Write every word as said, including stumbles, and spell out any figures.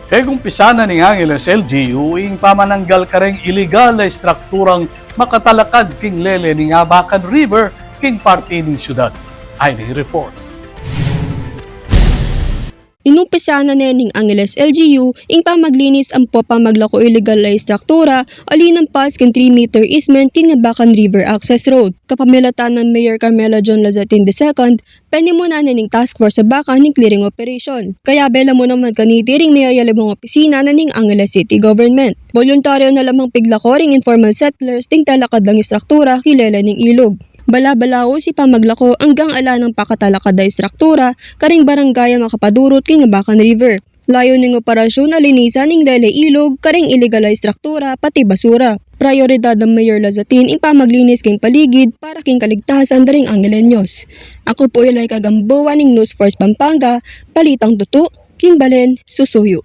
Pegumpisan na ning Angeles L G U ing pamananggal kareng ilegal a istrukturang makatalakad king lele ning Abacan River king parti ning syudad. Ay ning report. Inumpisahan na ne ning Angeles L G U ing pamaglinis ampo pamaglako ilegal a istruktura, alinampas king three meter easement king Abacan River Access Road. Kapamilatan nang Mayor Carmelo John Lazatin the second, penimunan ne ning task force Abacan ing clearing operation. Kayabe la mu naman kaniti ring mayayalibung opisina na ning Angeles City Government. Boluntaryo na lamang piglako ring informal settlers ding talakad dang istruktura kilele ning ilug. Bala-balaus ing pamaglako anggang ala nang pakatalakad a istruktura karing barangay a makapadurut king Abacan River. Layun ning operasyun a linisan ing lele, ilug kareng ilegal a istruktura pati basura. Prayoridad nang Mayor Lazatin ing pamaglinis king paligid para king kaligtasan da ring Angeleños. Aku pu i Laika Gamboa ning News Force Pampanga, balitang tutu, king balen, susuyu.